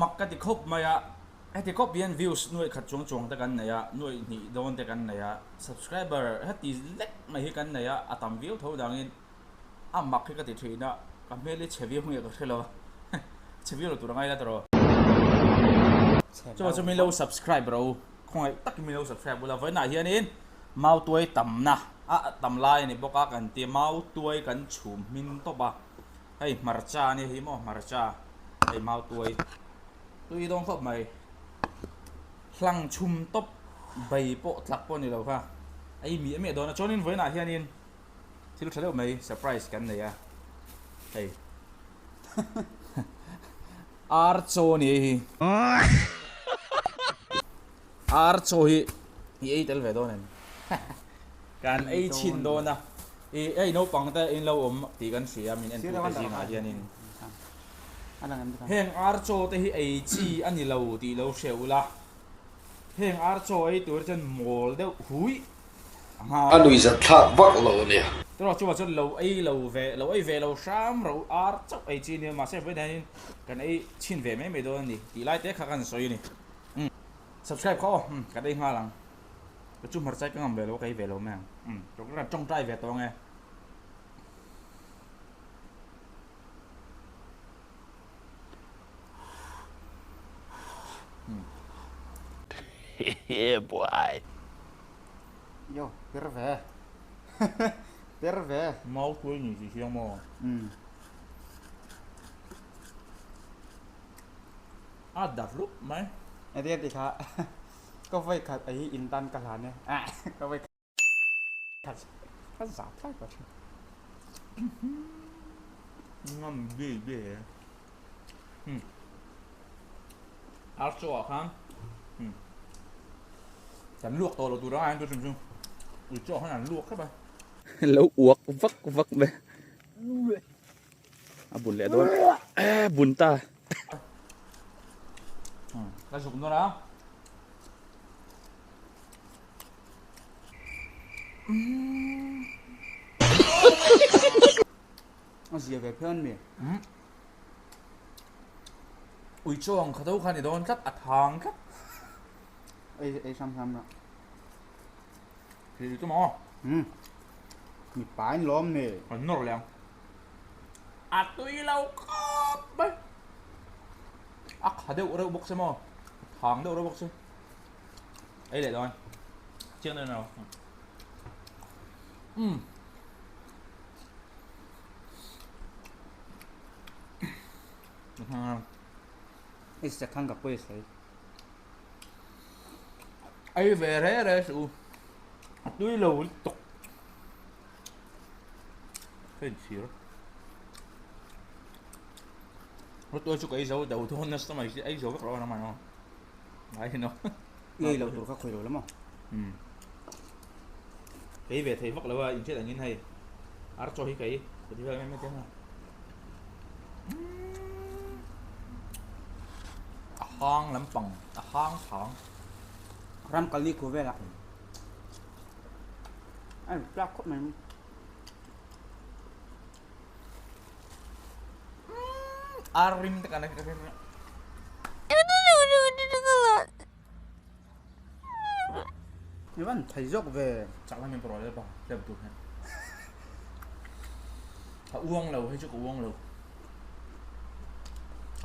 mak ka ti khawp mai a, heti khawp hian views nuaih khat chuang chuang te kan nei a, nuaih hnih dawn te kan nei a, subscriber heti lek mai hi kan nei a, a tam viau tho dangin a mak hi ka ti thin a, ka hmel hi chhe viau nge ka hre lo a, chhe viau lo tur a ngai la tawh. Chuvang chu min lo subscribe ro u, khawngaih takin min lo subscribe ula, vawiinah hianin mautuai tamna a tam lai a ni bawk a, kan tia mautuai kan chhum hmin tawp a. Hei hmarcha a nia hi maw hmarcha hei mautuai tui dawn khawp mai hlang chhum tawp bai pawh tlak pawh a ni lo kha a i miah miah dawn a chuanin vawiinah hianin thil tha deuh mai surprise kan nei a hei ar chaw a ni hei hi ar chaw hi i ei tel ve dawn em kan ei chhin dawn a. Ih hei naupang te in lo awm tih kan hria min en tute zingah hianin heng ar chaw te hi ei chi a ni lo tih lo hre ula heng ar chaw ei tur chuan mawl deuh hui a nghal. A nuih zat thlak vak lo a nia. Tawh chuvah chuan lo ei lo ve lo ei ve lo hram ro ar chauh ei chi a nia mahse vawiin hianin kan ei chhin ve mai mai dawn a ni tih lai te kha kan sawi a ni. Umm subscribe kha aw kan ei nghal ang. Ka chu hmarchai ka ngam ve lo ka ei ve lo mai ang. Umm ka rawn tawngtai ve tawh ang e. Hehe boy. Yo, per ve. Per ve. Mau tuai ni si hiang maw. Umm. A dar rup mai. Enge ti kha. Ka vawi khat a hi in tan ka hlan e. Ka vawi khat ka za thlai ta thin. Ngam bi bi e. Ar chaw ah khan kan luak tawh lo tur anga hian chu ui chaw khan an luak khawp a. Lo uak vak vak ve. A bun leh dawn. Bun ta. Ka zuk nawr a. A zia ve phian mi. Ui chawng kha tho kha ni dawn tlat a thang tlat. Ei ei sam sam la. Thil chu maw? Mi pain lawm ni. An nawr leh ang. A tui lo khawp mai. A kha deuh reuh bawk se maw? A thang deuh reuh bawk se. Ei leh dawn. Chiang dawn lo. Umm. I second ka pawi sawi. Ei ve re re suh u. A tui lo lutuk. Ka inchhir. Lutuai chu ka ei zo do dawn nasa mai si ei zo vek lo a mai aw. Ngai hi no. I ei lo tur kha khawi lo la maw? Umm. Ka ei ve thei vak lo a inhriat angin hei ar chaw hi ka ei ka ti vel mai mai te a. A hang lampang a hang thang. Ram kal ni khu velah a in tlak khawp mai. Ar rim te kan I van thei zawk ve. Chak la min pawh rawh pa tlem tur hian. Ka uang lo hei chu ka uang lo.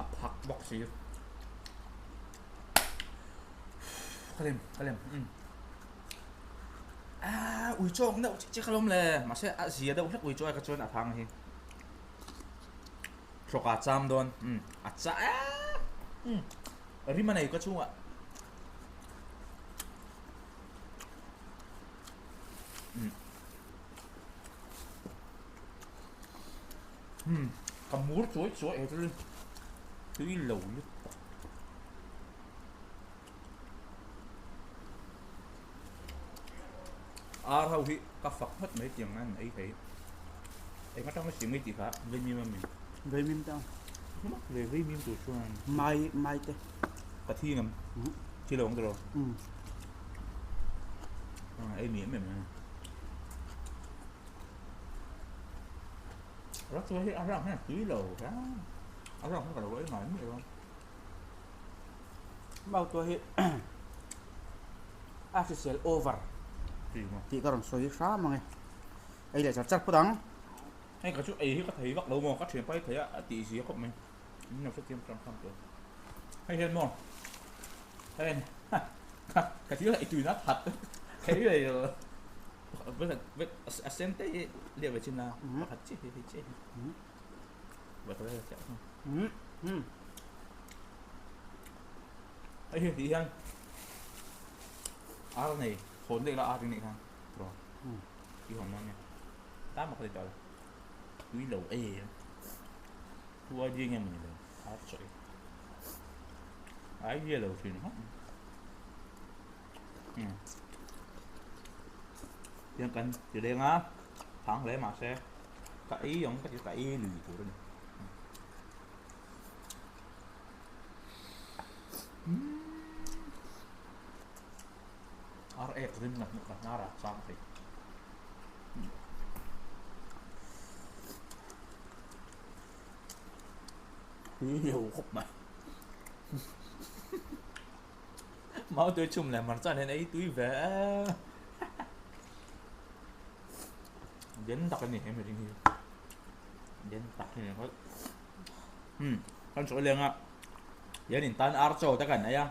A phak bawk si. Ka lem ka lem umm. Aaa ui chawk deuh chiah chiah kha lawm le mahse a zia deuh hlek ui chaw ai kha chuan a thang hi. Thawk a cham dawn umm a cha eee umm rim a nei ka chhungah. Umm ka mur chuai chuai he chu tui lo lutuk. Ar ho hi ka fak ngawt mai tiang an ei thei. Eng atanga siam nge tih kha Vaimim a mi? Vaimim te ang. Ve Vaimim tur chuan. Mai mai te. Ka thi ngam. Thi lo ang tiraw? Ei mi em em a. Rak chu hei a rang hian a tui lo a. A rang hi ka lo ei ngai miah lo. Mautuai hi a hrisel over tih ka rawn sawi hram ang e. Ei leh char char phawt ang. Hei ka chu ei hi ka thei vak lo maw, ka thian pai thei a, a tih zia khawp mai. Min lo hrethiam hram hram tawh. Hei hian maw, hei ka thil ei tuina that thei leh lo. A sen te hi liak ve chin a, pakhat chiah hi hei chiah hi. Hei hi tih hian ar nei hawn daih la ar i neih khan tiraw i hawn dawn nia tam a ka ti tawh lo tui lo e tu idea nge mawni lo ar chaw hi idea lo thin hawk tiang kan ti leng a thang hle mahse ka ei ang ka ti ka ei lui tur a ni. Ar ek rim na hmuh ka hnar ah chang thei. Tui lo khawp mai. Mau tui chhum leh hmarcha nen ei tui ve Den tak a ni he mihring hi. Den tak hi ni ringawt. Umm kan sawi leng a hian in tan ar chaw te kan ei a.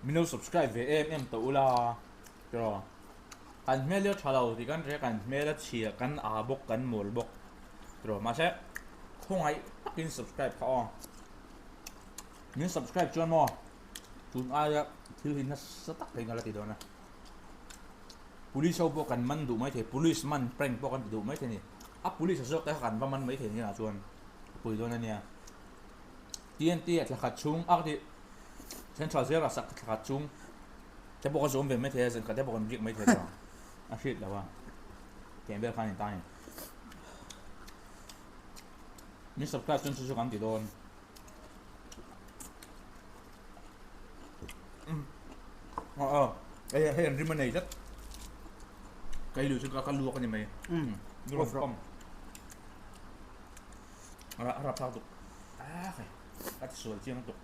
Min lo subscribe ve em em tawh ula tiraw. Kan hmel hi a tha lo tih kan hria kan hmel a chhia kan aa bawk kan mawl bawk tiraw mahse khawngaih takin subscribe kha aw. Min subscribe chuan maw tun aia thil hi nasa tak theiin ka la ti dawn a. Police ho pawh kan man duh maithei, police man prank pawh kan ti duh maithei a ni. A police a zawk te kha kan va man maithei ni ah chuan a pui dawn a nia. TNT ah thla khat chhung a ka ti Central Jail ah sak thla khat chhung te pawh ka zawm ve maithei a, zan khat te pawh kan riak maithei lo ang a hriat loh a. Tiang vel khan in tan in. Min subscribe chuan chu chu kan ti dawn. Hei hei an rim a nei tlat ka ilu chu ka luak a ni mai rawn pam a rap thlak tuk a ti sual chiang tuk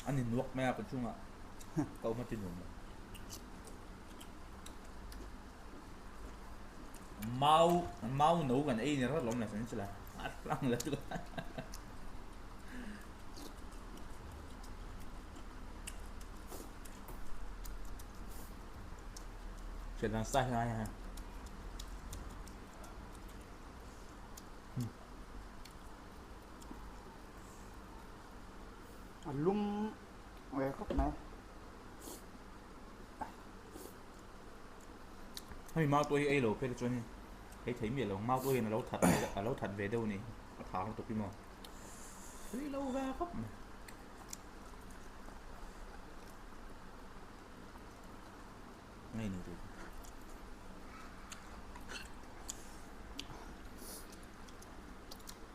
a ni nuak mai a ka chungah ka awm a ti nuam lo mau mau no kan ei ni rawt lawm le sawn chu la a tlang la chu Chuyện làm sai này hả? A lum ve khawp mai. Hemi mau tuai hi ei lo phei te chuan hei thei miah lo mau tuai hian a lo that a lo that ve deuh a ni a thang lutuk hi maw tui lo ve khawp mai. Ngei ni tur.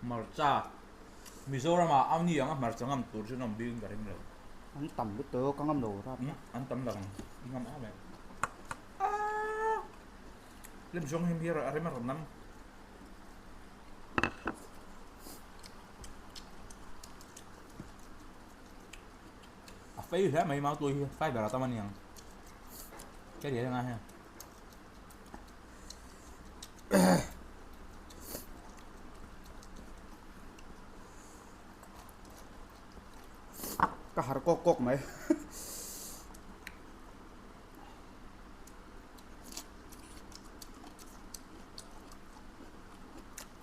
Hmarcha Mizoram ah a ni ang a hmarcha ngam tur chu an awm bik in ka ring lo. An tam lutuk a ngam lo rap. An tam lo ang i ngam em em. Lem zawng hi a rem a rawn nam. A fei hle mai mau tui hi fiber a tam a niang. Cái gì đây ha. Ka har kawk kawk mai.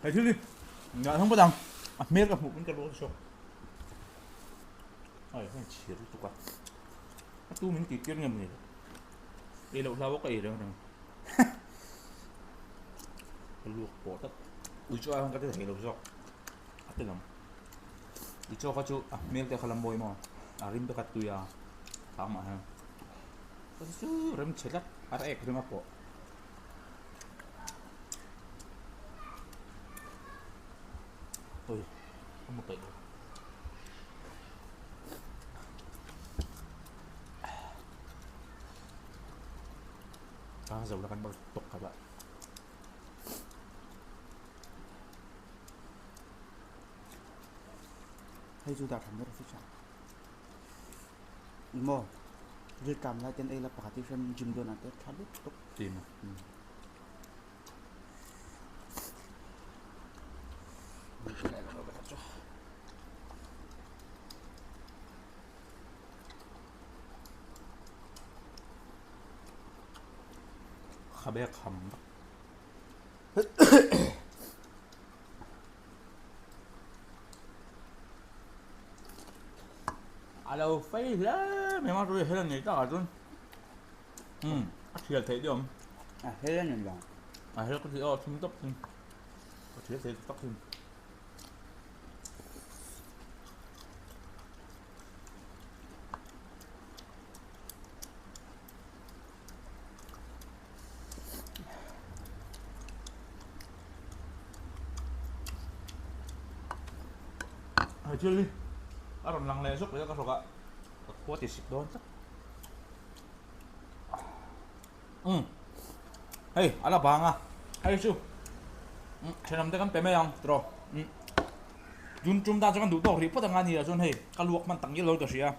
Hei thil hi ngah thang pawt ang a hmel ka hmuh in ka rual chhuak ai heng chhir lutuk a a tu min tih tir nge mawni ei loh hlau a ka ei reng reng ka luak pawh tlat ui chaw ai khan ka ti thei lo zawk a ti lam ui chaw kha chu a hmel te kha la mawi maw a rim te kha tui a thang mah hian chu rem chhe tlat a ek rim a pawh. Ui, a mu peih lo. Tang zo la kan bawr tuk kha ba. Hei chu dah tham ber fridge ah. Ih maw riltam lai ten ei la pakhat hi hrem gym dawn ah te tha lutuk. Ti maw. Khabe kham vak. A lo fei hle mai a chu hel a nei tak ah chuan umm a thial theih deuh ang. A hel a ni lo. A hel ka ti aw thim tawp thim a thial thei tak thim. Hei thil hi a rawn lang leh zawk leh a ka hrawk a ka khua ti sik dawn tlat umm hei a la bang a hei chu umm thenawm te kan pe mai ang tiraw umm tun tum tan chuan kan duh tawk rih phawt ang a ni ah chuan hei ka luak hman tak ngial lo ka hria.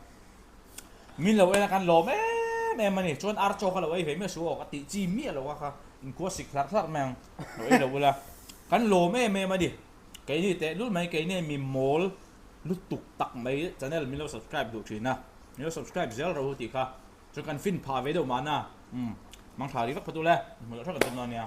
Min lo en a kan lawm em em a ni. Chuan ar chaw kha lo ei ve miah suh aw ka tih chi miah lo a kha inkhua sik hlarh hlarh mai ang lo ei lo ula. Kan lawm em em a ni. Keini tehlul mai keini mi mawl lutuk tak mai channel min lo subscribe duh thin a. Min lo subscribe zel rawh u tih kha. Chuan kan fin phah ve deuh mahna. Umm mang thla ri vak phawt ule. Hmuh loh hrep kan tum dawn nia.